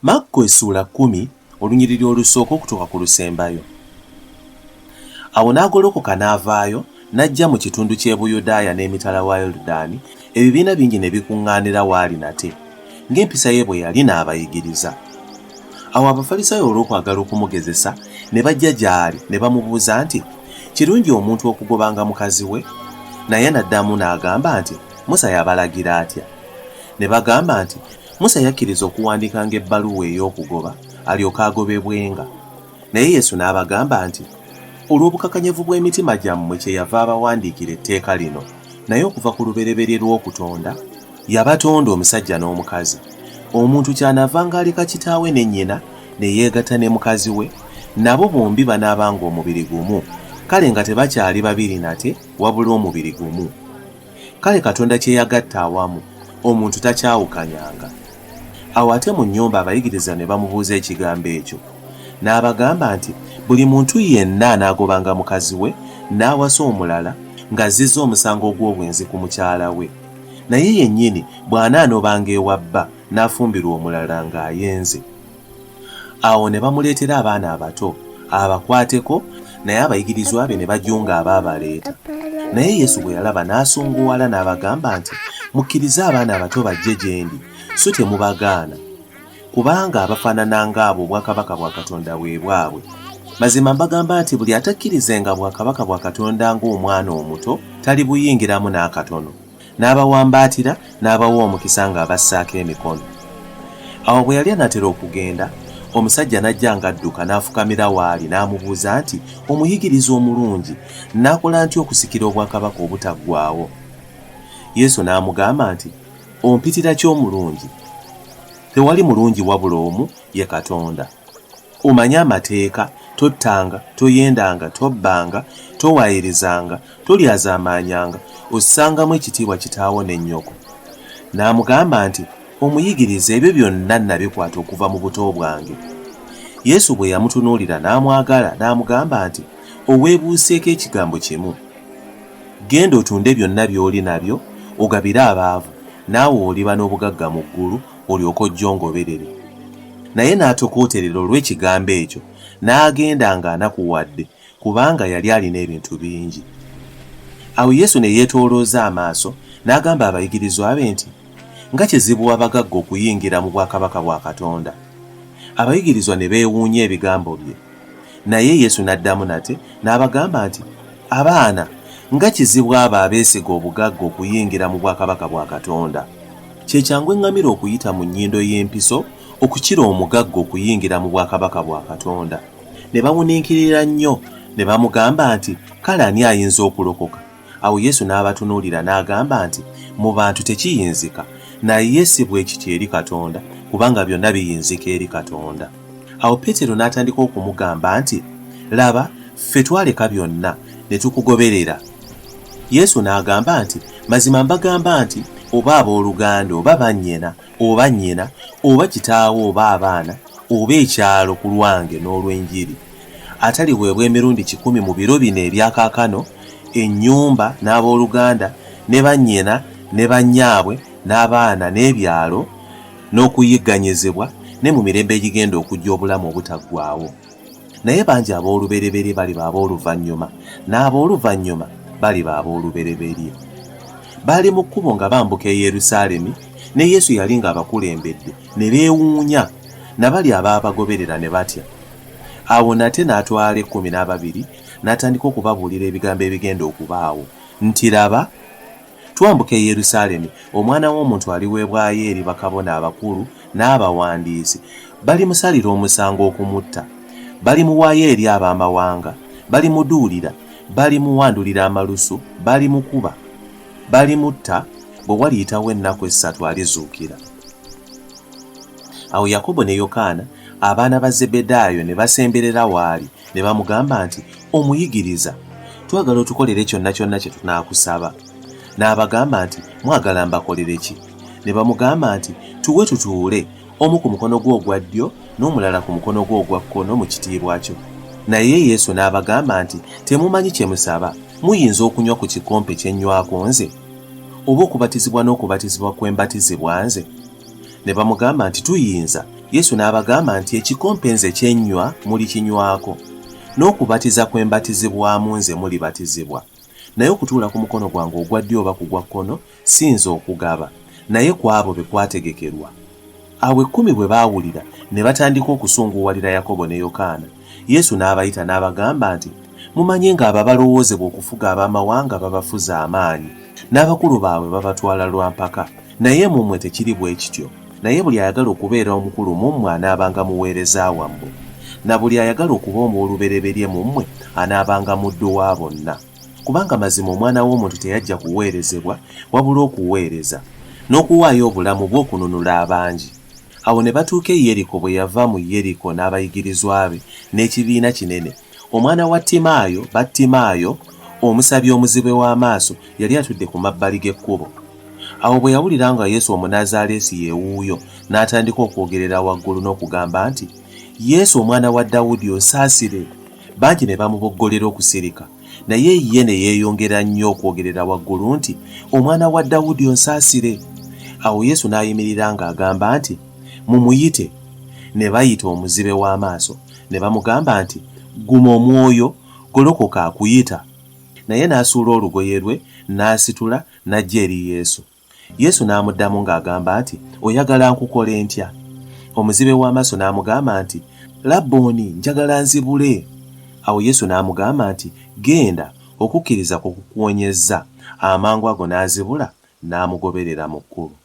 Makko essuula kkumi olunyiriri olusooka okutuuka ku lusembayo. Awo n'agolokoka n'avaayo, n'ajja mu kitundu ky'e Buyudaaya n'emitala wa Yoludaani, ebibiina bingi ne bikuŋŋaanira w'ali nate, ng'empisa ye bwe yali n'abayigiriza. Awo Abafalisaayo olw'okwagala okumugezesa, ne bajja gy'ali ne bamubuuza nti, Kirungi omuntu okugobanga mukazi we? Naye n'addamu n'agamba nti, Musa yabalagira atya? Ne bagamba nti, Musa yakkiriza okuwandiikanga ebbaluwa ey'okugoba, alyoke agobebwenga. Naye Yesu n'abagamba nti, Olw'obukakanyavu bw'emitima gyammwe kyeyava abawandiikira etteeka lino. Naye okuva ku lubereberye lw'okutonda, yabatonda omusajja n'omukazi. Omuntu ky'anaavanga aleka kitaawe ne nnyina, ne yeegatta ne mukazi we, nabo bombi banaabanga omubiri gumu, kale nga tebakyali babiri nate, wabula omubiri gumu. Kale Katonda kye yagatta awamu, omuntu takyawukanyanga. Awo ate mu nnyumba abayigiriza ne bamubuuza ekigambo ekyo. N'abagamba nti, Buli muntu yenna anaagobanga mukazi we n'awasa omulala, ng'azzizza omusango ogw'obwenzi ku mukyala we. Naye yennyini bw'anaanobanga ewa bba n'afumbirwa omulala ng'ayenze. Awo ne bamuleetera abaana abato abakwateko, naye abayigirizwa be ne bajunga abaabaleeta. Naye Yesu bwe yalaba n'asunguwala n'abagamba nti, Mukkirize abaana abato bajje gye ndi, so temubagaana, kubanga abafaanana ng'abo obwakabaka bwa Katonda bwe bwabwe. Mazima mbagamba nti buli atakkirizenga bwakabaka bwa Katonda ng'omwana omuto, talibuyingiramu n'akatono. N'abawambaatira, n'abawa omukisa ng'abassaako emikono. Awo bwe yali anaatera okugenda, omusajja n'ajja ng'adduka n'afukamira w'ali n'amubuuza nti, Omuyigiriza omulungi, nnaakola ntya okusikira obwakabaka obutaggwaawo? Yesu n'amugamba nti, Ompitira ki omulungi? Tewali mulungi wabula omu, ye Katonda. Omanyi amateeka, tottanga, toyendanga, tobbanga, towaayirizanga, tolyazaamaanyanga, ossangamu ekitiibwa kitaawo ne nnyoko. N'amugamba nti, Omuyigiriza, ebyo byonna nnabikwata okuva mu buto bwange. Yesu bwe yamutunuulira n'amwagala, n'amugamba nti, Oweebuuseeko ekigambo kimu. Genda otunde byonna by'oli nabyo, ogabire abaavu, naawe oliba n'obugagga mu ggulu, olyoke ojje ongoberere. Naye n'atokooterera olw'ekigambo ekyo, n'agenda ng'anakuwadde, kubanga yali alina ebintu bingi. Awo Yesu ne yeetoolooza amaaso, n'agamba abayigirizwa be nti, Nga kizibu abagagga okuyingira mu bwakabaka bwa Katonda! Abayigirizwa ne beewuunya ebigambo bye. Naye Yesu n'addamu nate n'abagamba nti, Abaana, nga kizibu abo abeesiga obugagga okuyingira mu bwakabaka bwa Katonda! Kye kyangu eŋŋamira okuyita mu nnyindo y'empiso okukira omugagga okuyingira mu bwakabaka bwa Katonda. Ne bawuniikirira nnyo, ne bamugamba nti, Kale ani ayinza okulokoka? Awo Yesu n'abatunuulira n'agamba nti, Mu bantu tekiyinzika, naye si bwe kityo eri Katonda, kubanga byonna biyinzika eri Katonda. Awo Peetero n'atandika okumugamba nti, Laba, ffe twaleka byonna ne tukugoberera. Yesu n'agamba nti, Mazima mbagamba nti, oba abooluganda oba bannyina oba nnyina oba kitaawe oba abaana oba ekyalo ku lwange n'olw'enjiri, ataliweebwa emirundi kikumi mu biro bino ebya kaakano, ennyumba n'abooluganda ne bannyina ne bannyaabwe n'abaana n'ebyalo n'okuyigganyizibwa, ne mu mirembe egigenda okujja obulamu obutaggwaawo. Naye bangi ab'olubereberye baliba ab'oluvannyuma, n'ab'oluvannyuma baliba ab'olubereberye. Baali mu kkubo nga bambuka e Yerusaalemi, ne Yesu yali ng'abakulembedde, ne beewuunya, na bali abaabagoberera ne batya. Awo nate n'atwala 12, n'atandika okubabuulira ebigambo ebigenda okubaawo, nti, Laba, Twambuka e Yerusaalemi, Omwana w'omuntu aliweebwayo eri bakabona abakulu n'abawandiisi, balimusalira omusango okumutta. Balimuwaayo eri ab'amawanga, balimuduulira, balimuwandulira amalusu, balimukuba, balimutta, bwe waliyitawo ennaku essatu alizuukira. Awo Yakobo ne Yokaana, abaana ba Zebedaayo, ne basemberera w'ali, ne bamugamba nti, Omuyigiriza, twagala otukolere kyonna kyonna kye tunaakusaba. N'abagamba nti, Mwagala mbakolere ki? Ne bamugamba nti, Tuwe tutuule, omu ku mukono gwo ogwa ddyo n'omulala ku mukono gwo ogwa kkono mu kitiibwa kyo. Naye Yesu n'abagamba nti, Temumanyi kye musaba. Muyinza okunywa ku kikompe kye nnywako nze, oba okubatizibwa n'okubatizibwa kwe mbatizibwa nze? Ne bamugamba nti, Tuyinza. Yesu n'abagamba nti, Ekikompe nze kye nnywa mulikinywako, n'okubatiza kwe mbatizibwamu nze mulibatizibwa. Naye okutuula ku mukono gwange ogwa ddyo oba ku gwa kkono si nze okugaba, naye ku abo be kwategekerwa. Awo ekkumi bwe baawulira, ne batandika okusunguwalira Yakobo ne Yokaana. Yesu n'abayita n'abagamba nti, Mumanye ng'abo abalowoozebwa okufuga ab'amawanga babafuza amaanyi, n'abakulu baabwe babatwala lwa mpaka. Naye mu mmwe tekiri bwe kityo. Naye buli ayagala okubeera omukulu mu mmwe anaabanga muweereza wammwe. Na buli ayagala okuba ow'olubereberye mu mmwe anaabanga muddu wa bonna. Kubanga mazima Omwana w'omuntu teyajja kuweerezebwa, wabula okuweereza, n'okuwaayo obulamu bwe okununula abangi. Awo ne batuuka e Yeriko, bwe yava mu Yeriko n'abayigirizwa be n'ekibiina kinene, omwana wa Timaayo, Battimaayo, omusabi omuzibe w'amaaso, yali atudde ku mabbali g'ekkubo. Awo bwe yawulira nga Yesu Omunnazaaleesi ye wuuyo, n'atandika okwogerera waggulu n'okugamba nti, Yesu, Omwana wa Dawudi, onsaasire! Bangi ne bamuboggolera okusirika, naye ye ne yeeyongera nnyo okwogerera waggulu nti, Omwana wa Dawudi, onsaasire! Awo Yesu n'ayimirira ng'agamba nti, Mumuyite. Ne bayita omuzibe w'amaaso, ne bamugamba nti, Guma omwoyo, golokoka, akuyita. Naye n'asuula olugoye lwe, n'asitula, n'ajja eri Yesu. Yesu n'amuddamu ng'agamba nti, Oyagala nkukole ntya? Omuzibe w'amaaso n'amugamba nti, Labbooni, njagala nzibule. Awo Yesu n'amugamba nti, Genda, okukkiriza kwo kukuwonyezza. Amangu ago n'azibula, n'amugoberera mu kkubo.